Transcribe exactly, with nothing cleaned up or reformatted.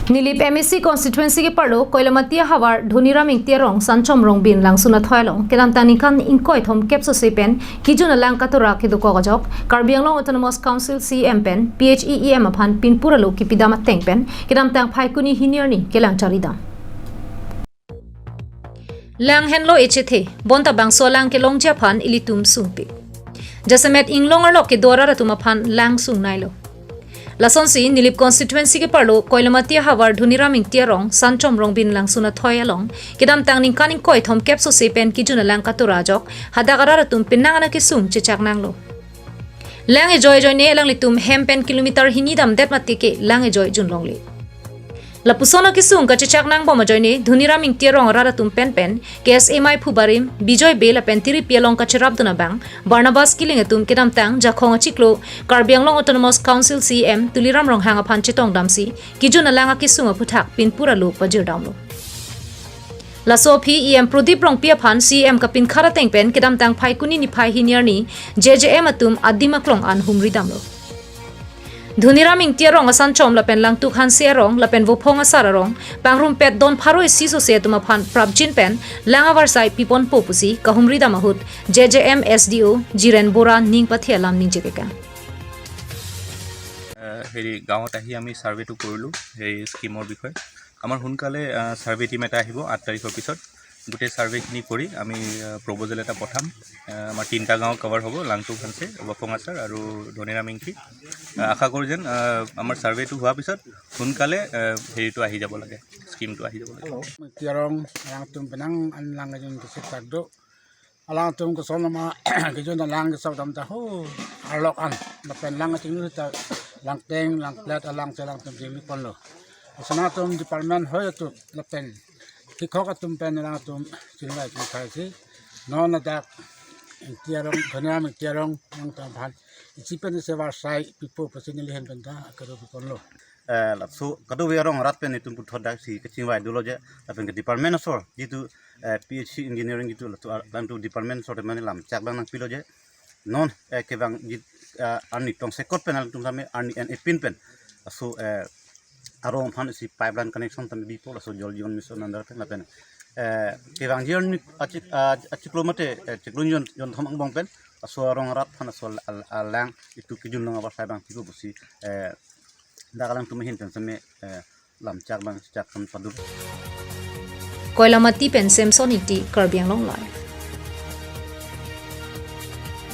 Nilip M A C constituency keparlo Koilamati ahavar Dhoniram Ingti arong Sanchom Rongbin langsun athoi along kedamtang ningkan ingkoi thomkep sose pen kejun alang katura kedokok ajok Karbi Anglong Autonomous Council C E M pen P H E E M aphan pinpur alo kipidam ateng pen kedamtang Phaikuni hini arni kelang charidam. Lang henlo echethe, bonta bangso alang kelongji aphan ilitum sungpi. Jasemet inglong arlok kedo arat atum aphan lang sungnailo. Lasonsi Nilip constituency keparlo Koilamati ahavar Dhoniram Ingti arong Sanchom Rongbin langsun athoi along kedamtang ningkan ingkoi thomkep sose pen kejun alang katura ajok hadak arat atum penang ana kesung chechak nanglo. Lang ejoi ajoine alanglitum hem pen kilometer hini damdet mati ke lang ejoi junlongle. Lapuson akesung kachechak nangbom ajoine Dhoniram Ingti arong arat atum penpen K S A maiphu barim Bijoy Bey lapen tiripi along kacherapdun abang Barnabas Killing atum kedamtang Jakhong achiklo Karbi Anglong Autonomous Council C E M Tuliram Ronghang aphan chetongdamsi kejun alang akesung aphuthak pinpur alo pajirdamlo. Laso aphi E M Prodip Rongpi aphan C E M kapinkhat ateng pen kedamtang Phaikuni niphai hini arni J J M atum adim aklong an humridamlo. Dhoniram Ingti arong asanchom lapen Langtuk Hanse arong lapen Vophong asar arong pangrumpet don pharo isi sose atum aphan prapjin pen lang avarsai piponpo pusi kahumridam ahut J J M S D O Jiren Bora ning pathe alam ningje kekang. আহ, হেৰি গাঁৱত আহি আমি ছাৰ্ভেটো কৰিলোঁ সেই স্কিমৰ বিষয়ে। আমাৰ সোনকালে আহ, ছাৰ্ভে টিম এটা আহিব আঠ তাৰিখৰ পিছত। গোটেই ছাৰ্ভেখিনি কৰি আমি আহ, প্ৰপ'জেল এটা পঠাম। আহ, আমাৰ তিনিটা গাঁও কভাৰ হ'ব, লাংটুক হানছে, বফংআচাৰ আৰু ধনিৰাম ইংতি। আহ, আশা কৰোঁ যেন আহ, আমাৰ ছাৰ্ভেটো হোৱাৰ পিছত সোনকালে আহ, হেৰিটো আহি যাব লাগে, স্কিমটো আহি যাব লাগে। Tiarong yang tum benang an lang ajun kesit tagdo. Alang tum ke sonama kejun alang ke sok dam tahu arlok an. Lapen lang aching ta langteng langplet alang chelang tum jingli ponlo. Sana tum department hoi tu lapen hikhok atum pen alang tum chingvai chingkhai si non adak Ingti arong, Dhoniram Ingti arong yang tum aphan isi pen isi avarsai pipo pusi neli ahin pen ta kado ponlo. Eh, laso kadokave arong arat pen itum puthot daksi kachingvai dolo je, lapen ke department asor jitu eh, P H C engineering jitu laso ar- langtu department asor mane lamchak abang nangpilo je. Non eh, kevang jit eh, arni tongsekot pen alangtum same arni en epin pen aso eh, arong aphan isi pipeline connection tame bipo laso Jal Jeevan Mission under pen lapen eh, kevang ji arni achik ah, achiklo mate eh, chiklo jon jon thom angbong pen aso arong arat aphan aso al- al- alang itum kejun long avarsai abang pipo pusi eh, dak alangtum ahin pen same eh, lamchak abang chak kan padur. Koilamati pen Samson Ingti, Karbi Anglong Live.